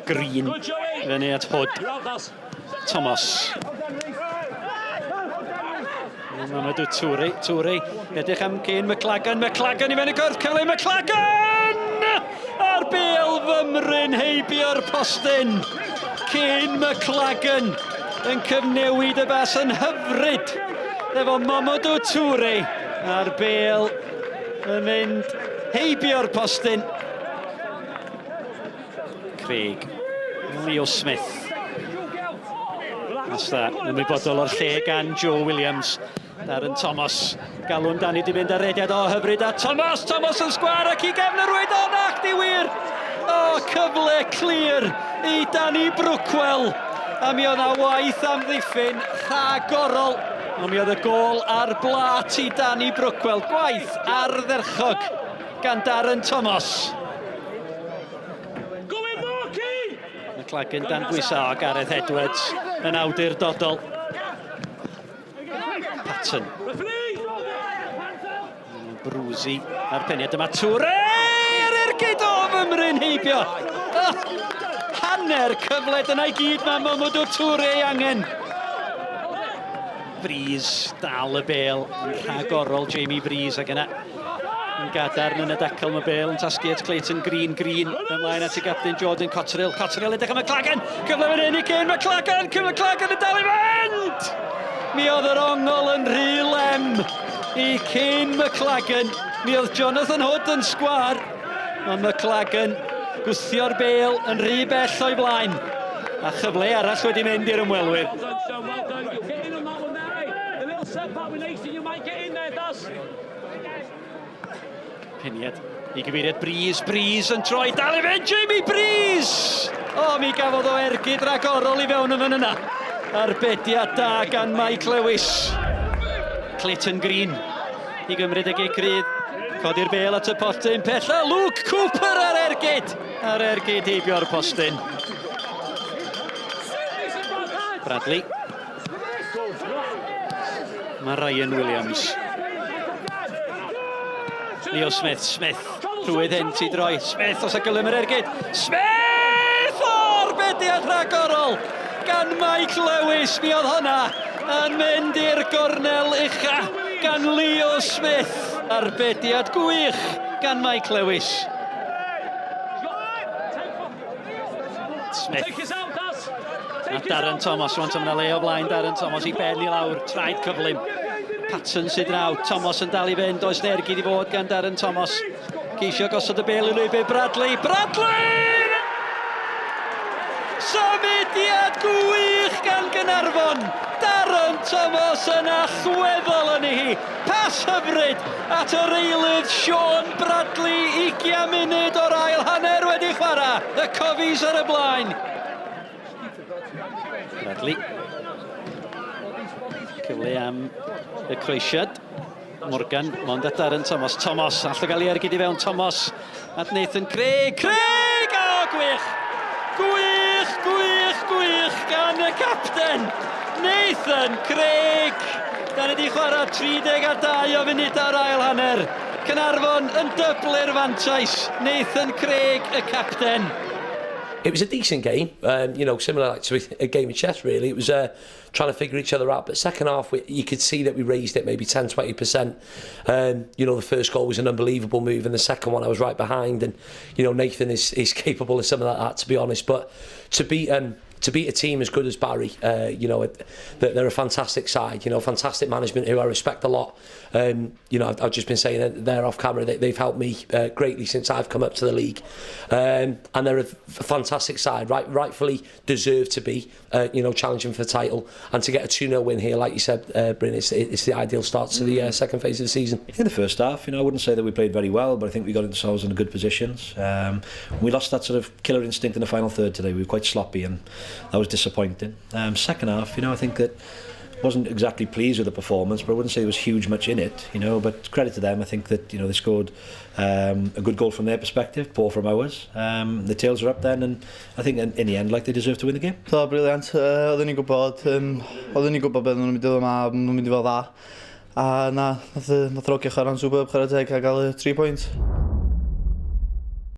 Green fyny at Hood. Thomas. Mamadou Toure, Toure, edrych am Kane McLagan, McLagan i fewn y gwrth, cyfle McLagan! A'r bel fymryn heibio'r postyn. Kane McLagan yn cyfnewid y bas yn hyfryd efo Mamadou Toure. A'r bel yn mynd heibio'r postyn. Craig. Leo Smith. Nesta ymwybodol o'r lle gan Joe Williams. Darren Thomas. Galw amdani di fynd ar rediad o hyfryd a Thomas! Thomas yn sgwar ac i gefn y rwyd o nac di wir! O, cyfle clir i Danny Brookwell. A mi oedd na waith am ddiffyn rhagorol. Ond mi oedd y gol ar blat i Danny Brookwell. Gwaith ardderchog gan Darren Thomas. McLagan dan bwysau o Gareth Edwards yn awdurdodol. Patton. Brwsi a'r peniad dyma Toure! Yr ergyd o fymryn heibio! Oh, hanner cyfle dyna i gyd mae Mamadou Toure ei angen. Breeze dal y bel yn rhagorol Jamie Breeze ac yna yn gadarn yn y dacl mae Bale yn tasgu at Clayton Green Green ymlaen at y gapten Jordan Cotterill Cotterill edrych am McLagan cyfle fan hyn i Kane McLagan McLagan yn dal i fynd mi oedd yr ongol yn rhy lem i Kane McLagan mi oedd Jonathan Hood yn sgwar ond McLagan gwthio'r bel yn rhy bell o'i flaen a chyfle arall wedi mynd i'r ymwelwyr. Peniad i gyfeiriad Breeze, Breeze yn troi, dal i fynd, Jamie Breeze! O, mi gafodd o ergyd ragorol i fewn yn fan yna. Arbediad da gan Mike Lewis. Clayton Green i gymryd y gic rydd. Codi'r bel at y postyn pella. Luke Cooper ar ergyd! Ar ergyd heibio'r postyn. Bradley. Mae Ryan Williams. Leo Smith, Smith, rhwydd hyn ti droi. Smith, os y gylym yr ergyd. Smith! O'r bediad rhagorol gan Mike Lewis. Mi oedd hwnna yn mynd i'r gornel ucha gan Leo Smith. Arbediad gwych gan Mike Lewis. Smith. A Darren Thomas, rwan yna le o flaen Darren Thomas i ben i lawr, traed cyflym. Patton sydd draw, Thomas yn dal i fynd, oes nergyd i fod gan Darren Thomas. Ceisio gosod y bel i lwybr Bradley, Bradley! Symudiad gwych gan Gynarfon! Darren Thomas yn allweddol yn hi. Pas hyfryd at yr eilydd Sean Bradley, 20 munud o'r ail hanner wedi chwarae. Y Cofis ar y blaen. Bradley. Cyfle am y croesiad. Morgan, mond at Darren Thomas. Thomas, allai gael ei ergyd i fewn. Thomas at Nathan Craig. Craig! O, oh, gwych! Gwych, gwych, gwych gan y capten! Nathan Craig! Da ni wedi chwarae 32 o funudau ar ail hanner. Caernarfon yn dyblu'r fantais. Nathan Craig, y capten. It was a decent game, um, you know, similar like to a game of chess, really. It was uh, trying to figure each other out. But second half, we, you could see that we raised it maybe 10, 20%. Um, you know, the first goal was an unbelievable move, and the second one I was right behind. And, you know, Nathan is, is capable of something like that, to be honest. But to beat um, to beat a team as good as Barry, uh, you know, they're a fantastic side, you know, fantastic management who I respect a lot. Um, you know, I've, I've just been saying that they're off camera, they, they've helped me uh, greatly since I've come up to the league. Um, and they're a fantastic side, right, rightfully deserve to be, uh, you know, challenging for the title. And to get a 2-0 win here, like you said, uh, Bryn, it's, it's the ideal start to the uh, second phase of the season. In the first half, you know, I wouldn't say that we played very well, but I think we got ourselves in good positions. Um, we lost that sort of killer instinct in the final third today. We were quite sloppy and that was disappointing. Um, second half, you know, I think that wasn't exactly pleased with the performance, but I wouldn't say there was huge much in it, you know. But credit to them, I think that you know they scored um, a good goal from their perspective, poor from ours. Um, the tails are up then, and I think in, in the end, like they deserve to win the game. Do, briliant. Uh, oedden ni'n gwybod, um, oedden ni'n gwybod beth nhw'n mynd i ddod yma, nhw'n mynd i fod dda. A na, nath, nath Rogi chwarae'n superb, chwarae teg a gael y 3 pwynt.